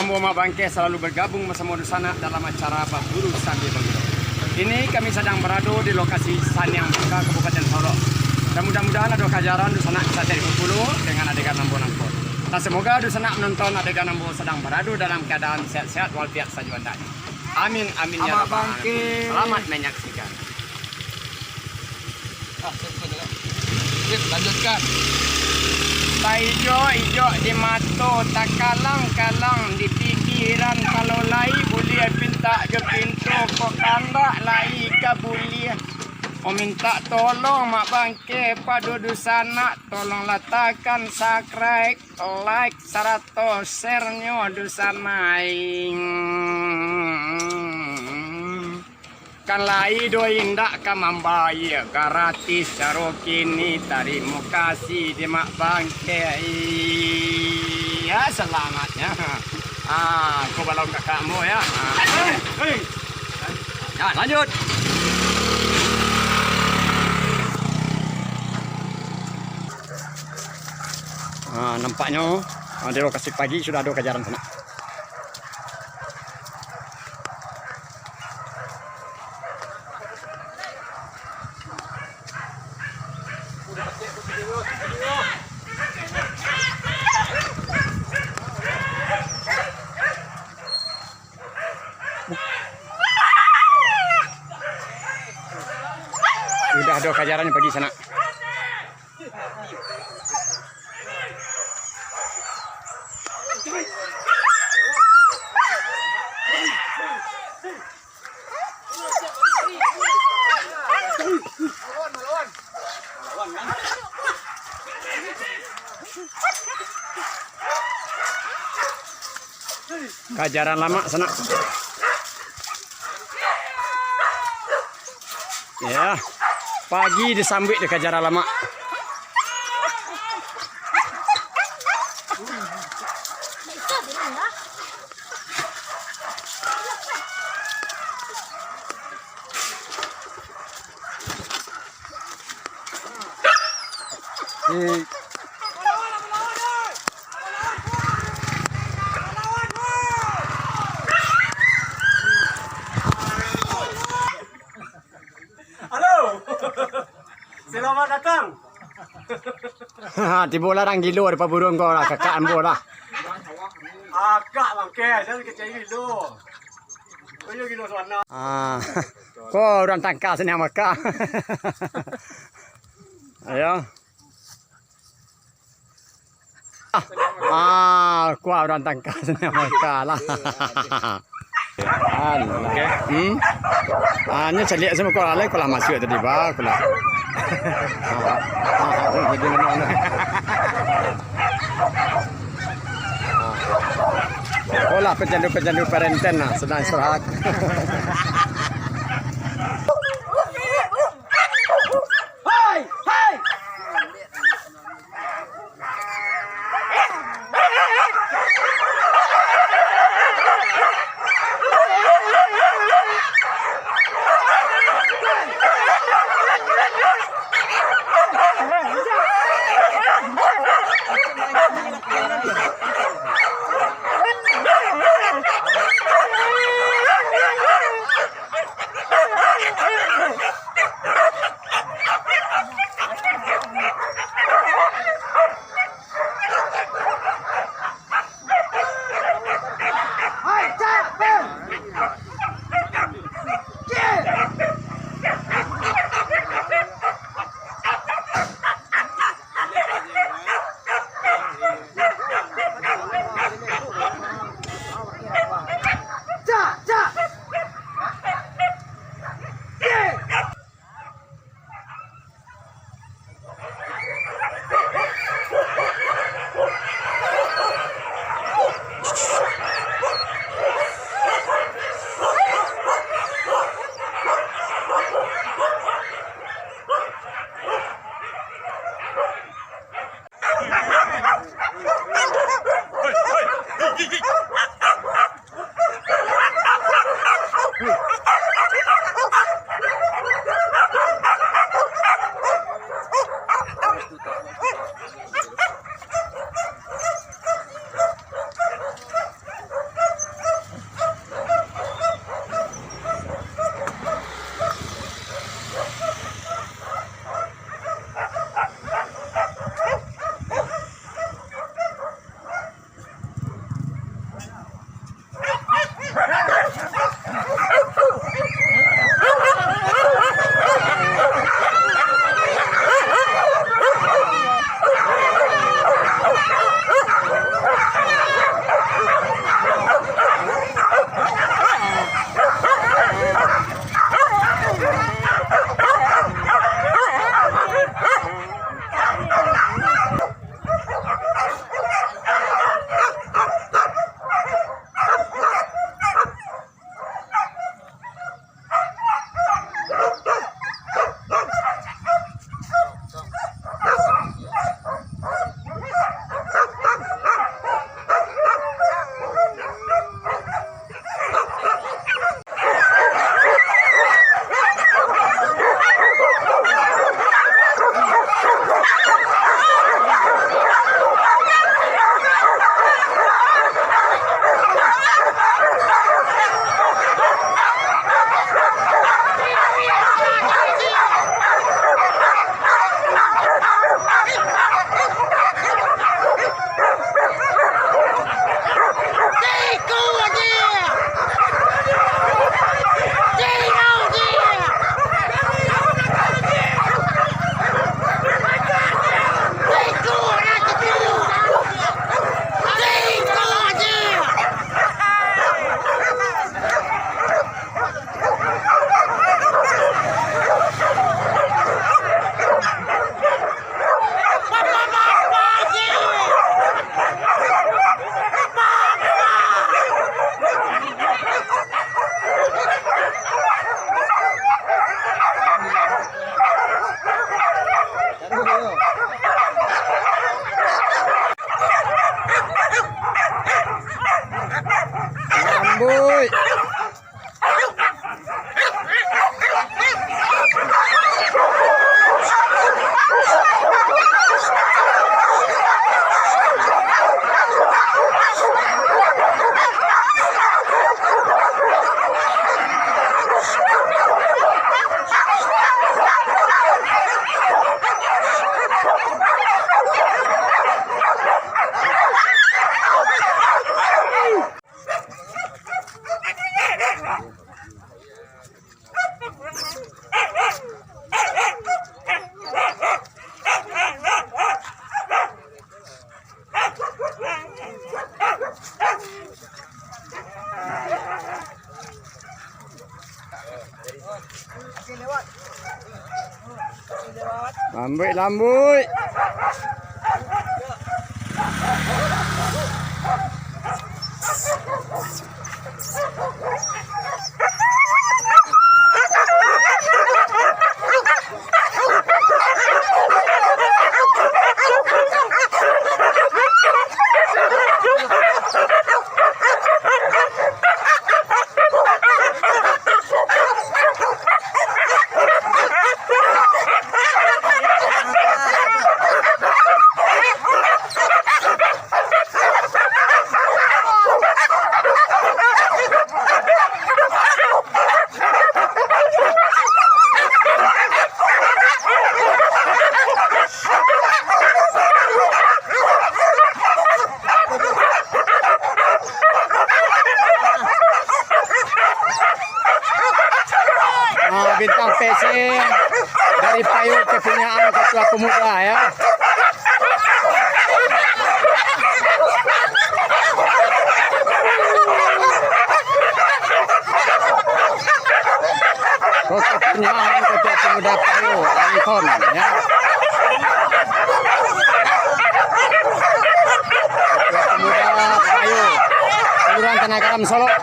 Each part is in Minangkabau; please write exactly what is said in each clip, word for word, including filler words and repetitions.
Ambo Mak Bangkeh salalu bagabung basamo dunsanak dalam acara Baburu Sambia Bagurau. Kini kami sadang barado di lokasi Saniang Bangka, Kabupaten Solok. Dan mudah-mudahan ado kajaran dunsanak bisa tarimo pulo dengan adegan ambo nangko. Dan samoga dunsanak manonton adegan ambo sadang barado dalam kaadaan sehat-sehat walafiat sajo andaknyo. Amin, amin, ya Mak rabbal Bangkeh. Alamin. Selamat manyaksikan. Ah, saya buka dulu. Sip, lanjutkan. Taijok-ijok di mato, takalang-kalang di pikiran. Kalau lai buliah pintak jo pinto, kok kandak lai ka buliah. Mamintak tolong Mak Bangkeh pado dunsanak, tolong latakkan subscribe, like, sarato share-nyo dunsanak. Kan lai doh indak ka mambayia, gratis caro kini, tarimo kasih di Mak Bangkeh. Ya, salamatnyo. Ah, ko balong kakakmu, ya. Ah. Ya, lanjut. Ah, nampaknyo, ah, di lokasi pagi sudah ado kajaran sanak. Udah ado kajaran pagi sanak. Kajaran lamak sanak. Ya, pagi disambuik di kajaran lamak. Halo. Selamat datang. Tibolah urang gilo di paburuang ko lah, kakak ambo lah. Akak bangke, jan kecek gilo. Ayo gilo sana. Ah, ko urang tangka sini maka. Ayo. Ah, kuah urang tangka sini maka lah. Alah. Oke. Hmm. Ah, nyo caliak samo ko lah, ko lah masuak tadi ba, ko lah. Ah, ah, ah, jadi mano, mano. Ko lah pecandu-pecandu parenten lah, sadang istirahat. Hai, hai. Lambuik, lambuik. Ah, bintang P C dari Payo, kepunyaan Ketua Pemuda, ya. Kepunyaan Ketua Pemuda Payo, Anton, ya. Ketua Pemuda Payo, Kelurahan Tanah Garam, Solok.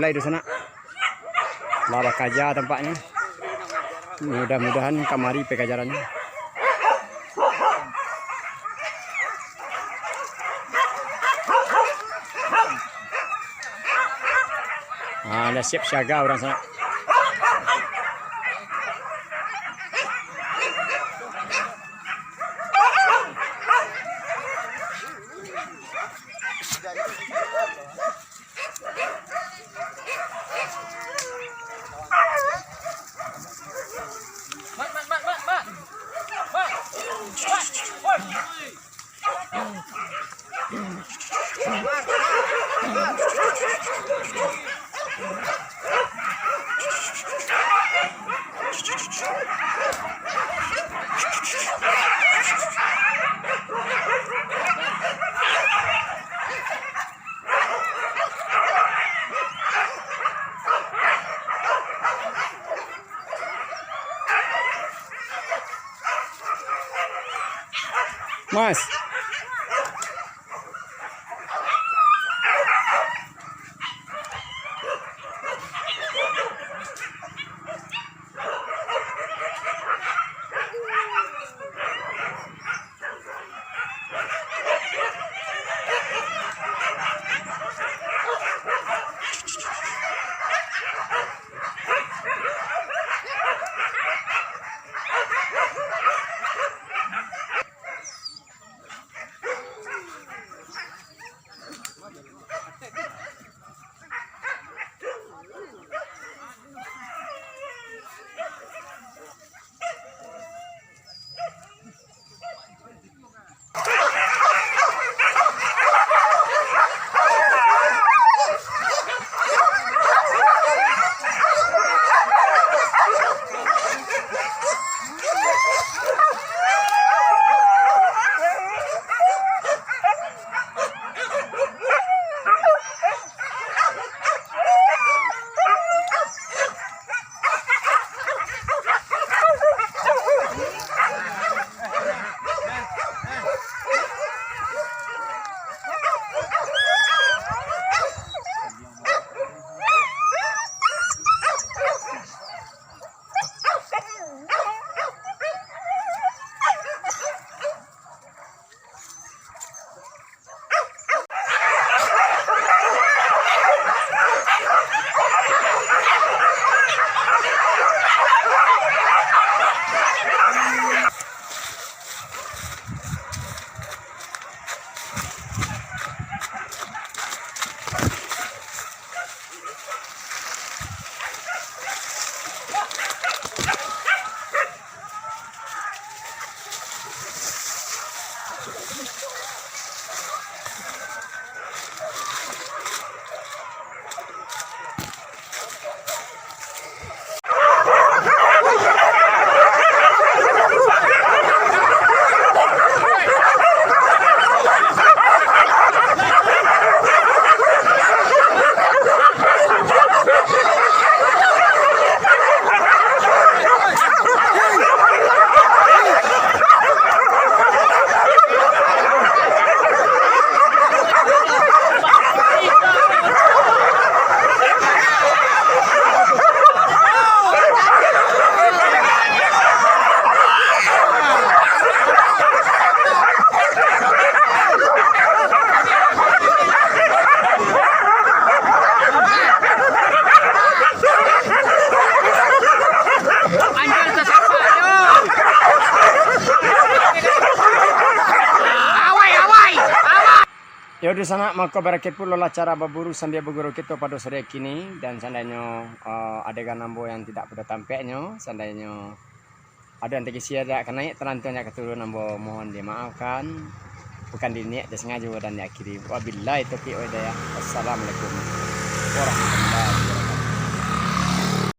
Lai dunsanak. Lah bakaja tampaknyo. Mudah-mudahan kamari pakajarannyo. Ah, lah siap siaga urang sanak. Mas. Yo, dunsanak, mako barakhia pulolah acara baburu sambia baguru kito pado sore kini, dan sandainyo, eh, adegan ambo yang tidak pada tampaknyo, sandainyo ado yang takisia dak ka naiak, talantuang dak ka turun, ambo mohon dimaafkan. Bukan diniaik, disangajo dan diakhiri. Wabillahi taufiq wal hidayah. Wassalamualaikum warahmatullahi wabarakatuh.